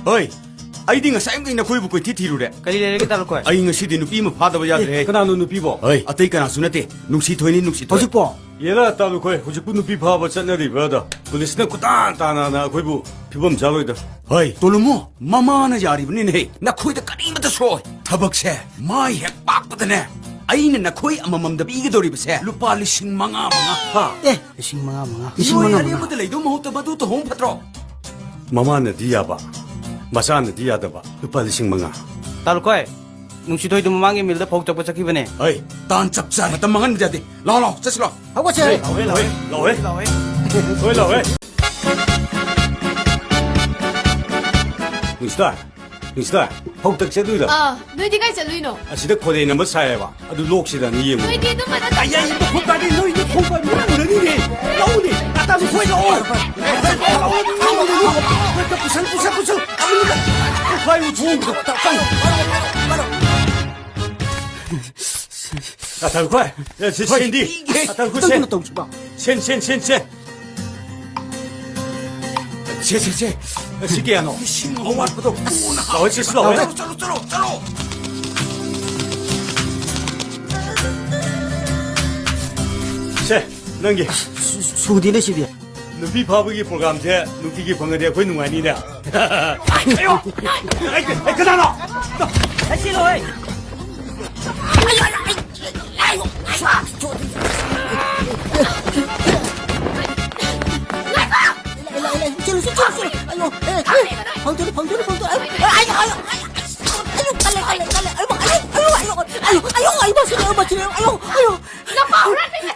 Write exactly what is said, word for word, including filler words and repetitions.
ꯍꯣꯏ, ꯑꯩꯗꯤ ꯉꯁꯥꯏ ꯉꯩ ꯅꯈꯣꯏꯕꯨ ꯀꯣꯏꯊꯤ ꯊꯤꯔꯨꯔꯦ꯫ ꯀꯔꯤ ꯂꯩꯔꯒꯦ, ꯇꯥ ꯂꯨꯈꯣꯏ? ꯑꯩ ꯉꯁꯤꯗꯤ ꯅꯨꯄꯤ ꯑꯃ ꯐꯥꯗꯕ ꯌꯥꯗ꯭ꯔꯦ꯫ ꯑꯦ, ꯀꯅꯥꯅꯣ ꯅꯨꯄꯤꯕꯣ? ꯍꯣꯏ, ꯑꯇꯩ ꯀꯅꯥꯁꯨ ꯅꯠꯇꯦ, ꯅꯨꯡꯁꯤꯊꯣꯏꯅꯤ, ꯅꯨꯡꯁꯤꯊꯣꯏ꯫ ꯍꯧꯖꯤꯛꯄꯣ? ꯌꯦꯂꯥ, ꯇꯥ ꯂꯨꯈꯣꯏ, ꯍꯧꯖꯤꯛꯄꯨ ꯅꯨꯄꯤ ꯐꯥꯕ ꯆꯠꯅꯔꯤꯕ꯭ꯔꯥꯗ? ꯄꯨꯂꯤꯁꯅ ꯀꯣꯏꯇꯥꯟ ꯇꯥꯟꯅꯅ ꯑꯩꯈꯣꯏꯕꯨ ꯐꯤꯕꯝ ꯆꯥꯔꯣꯏꯗ꯫ ꯍꯣꯏ, ꯇꯣꯂꯨꯃꯣ, ꯃꯃꯥꯅ ꯌꯥꯔꯤꯕꯅꯤꯅꯦꯍꯦ, ꯅꯈꯣꯏꯗ ꯀꯔꯤꯃꯇ ꯁꯣꯛꯑꯣꯏ꯫ ꯊꯕꯛꯁꯦ ꯃꯥꯏ ꯍꯦꯛ ꯄꯥꯛꯄꯗꯅꯦ, ꯑꯩꯅ ꯅꯈꯣꯏ ꯑꯃꯃꯝꯗ ꯄꯤꯒꯗꯧꯔꯤꯕꯁꯦ ꯂꯨꯄꯥ ꯂꯤꯁꯤꯡ ꯃꯉꯥ ꯃꯉꯥ꯫ ꯍꯥ? ꯑꯦ, ꯂꯤꯁꯤꯡ ꯃꯉꯥ ꯃꯉꯥ꯫ ꯂꯤꯁꯤꯡ ꯅꯣꯏ ꯃꯉꯥ ꯃꯉꯥ꯫ ꯑꯔꯦꯝꯕꯗ ꯂꯩꯗꯧ ꯃꯍꯨꯠꯇ ꯃꯗꯨ ꯇꯧꯍꯧꯕ ꯐꯠꯇ꯭ꯔꯣ? ꯃꯃꯥꯅꯗꯤ ꯌꯥꯕ, ꯃꯆꯥꯅꯗꯤ ꯌꯥꯗꯕ꯫ ꯂꯨꯄꯥ ꯂꯤꯁꯤꯡ ꯃꯉꯥ꯫ ꯇꯥ ꯂꯨꯈꯣꯏ, ꯅꯨꯡꯁꯤꯊꯣꯏꯗꯨ ꯃꯃꯥꯡꯒꯤ ꯃꯤꯜꯗ ꯐꯧ ꯆꯞꯄ ꯆꯠꯈꯤꯕꯅꯦ꯫ ꯍꯩ, ꯇꯥꯟ ꯆꯞ ꯆꯥꯔꯦ꯫ ꯃꯇꯝ ꯃꯥꯡꯍꯟꯕ ꯌꯥꯗꯦ꯫ ꯂꯥꯛꯑꯣ, ꯂꯥꯛꯑꯣ, ꯆꯠꯁꯤ ꯂꯥꯛꯑꯣ꯫ ꯍꯧꯒꯠꯁꯦ꯫ ꯍꯩ, ꯂꯥꯛꯑꯣꯍꯦ, ꯂꯥꯛꯑꯣꯍꯦ, ꯂꯥꯛꯑꯣꯍꯦ꯫ ꯂꯥꯛꯑꯣꯍꯦ, ꯂꯥꯛꯑꯣꯍꯦ꯫ ꯅꯨꯡꯁꯤꯊꯣꯏ, ꯅꯨꯡꯁꯤꯊꯣꯏ, ꯐꯧ ꯇꯛ ꯆꯠꯂꯨꯏꯔꯣ? ꯑꯥ, ꯅꯣꯏꯗꯤ ꯀꯥꯏ ꯆꯠꯂꯨꯏꯅꯣ? ꯑꯁꯤꯗ ꯈꯣꯏꯔꯦꯟ ꯑꯃ ꯁꯥꯏꯌꯦꯕ, ꯑꯗꯨ ꯂꯣꯛꯁꯤꯔꯅ ꯌꯦꯡꯉꯨ꯫ ꯅꯣꯏꯗꯤ ꯑꯗꯨꯝꯕꯗ ꯑꯩ, ꯑꯩ, ꯃꯈꯣꯡ ꯄꯥꯏꯔꯤ, ꯅꯣꯏ ꯃꯈꯣꯡ ꯄꯥꯏꯔꯤ, ꯃꯤ ꯎꯔꯅꯤꯅꯦ꯫ ꯂꯧꯅꯦ, ꯇꯥ ꯂꯨꯈꯣꯏ, ꯂꯥꯛꯑꯣ꯫ ꯂꯥꯛꯑꯣ, ꯂꯥꯛꯑꯣ, ꯂꯥꯛꯑꯣ, ꯂꯥꯛꯑꯣ꯫ ꯄꯨꯁꯜ, ꯄꯨꯁꯜ, ꯄꯨꯁꯜ꯫ ꯂꯥꯛꯑꯣ, ꯂꯥꯛꯑꯣ, ꯂꯥꯛꯑꯣ꯫ ꯇꯥ ꯂꯨꯈꯣꯏ, ꯑꯦ, ꯁꯤ, ꯍꯣꯏ, ꯁꯦꯟꯗꯤ꯫ ꯄꯤꯒꯦ꯫ ꯇꯥ ꯂꯨꯈꯣꯏ, ꯁꯦꯟ꯫ ꯀꯩꯅꯣ ꯇꯧꯁꯤꯕꯣ? ꯁꯦꯟ, ꯁꯦꯟ, ꯁꯦꯟ, ꯁꯦꯟ꯫ ꯁꯦ, ꯁꯦ, ꯁꯦ꯫ ꯁꯤ ꯀꯌꯥꯅꯣ? ꯂꯤꯁꯤꯡ ꯑꯍꯨꯝ꯫ ꯑꯋꯥꯠꯄꯗꯣ ꯀꯣꯟꯅ ꯂꯥꯛꯑꯣ, ꯁꯦ, ꯁꯤ ꯂꯥꯛꯑꯣ꯫ ꯆꯠꯂꯣ, ꯆꯠꯂꯣ, ꯆꯠꯂꯣ, ꯆꯠꯂꯣ꯫ ꯁꯦ, ꯅꯪꯒꯤ꯫ ꯁꯨ-, ꯁꯨꯗꯦꯅꯦ ꯁꯤꯗꯤ꯫ ꯅꯨꯄꯤ ꯐꯥꯕꯒꯤ ꯄ꯭ꯔꯣꯒ꯭ꯔꯥꯝꯁꯦ ꯅꯨꯡꯇꯤꯒꯤ ꯐꯪꯉꯗꯤ ꯑꯩꯈꯣꯏ ꯅꯨꯡꯉꯥꯏꯅꯤꯅꯦ꯫ ꯑꯌꯣ! ꯑꯩ, ꯑꯩ, ꯀꯅꯥꯅꯣ? ꯑꯩ ꯆꯦꯜꯂꯣꯍꯦ! ꯆꯦꯜꯂꯨ, ꯆꯦꯜꯂꯨ, ꯆꯦꯜꯂꯨ, ꯆꯦꯜꯂꯨ꯫ ꯑꯌꯣ, ꯑꯦ, ꯑꯦ, ꯐꯪꯗꯣꯔꯦ, ꯐꯪꯗꯣꯔꯦ, ꯐꯪꯗꯣꯔꯦ꯫ ꯑꯌꯣ, ꯑꯌꯣ, ꯑꯌꯣ, ꯑꯌꯣ, ꯑꯌꯣ, ꯀꯜꯂꯦ, ꯀꯜꯂꯦ, ꯀꯜꯂꯦ꯫ ꯑꯌꯣ, ꯑꯌꯣ, ꯑꯌꯣ, ꯑꯌꯣ, ꯑꯌꯣ, ꯑꯩ ꯃꯁꯤꯔꯦ, ꯑꯩ ꯃꯁꯤꯔꯦ, ꯑꯌꯣ, ꯑꯌꯣ꯫ ꯅꯄꯥ ꯍꯨꯔꯥꯟꯕꯁꯦ!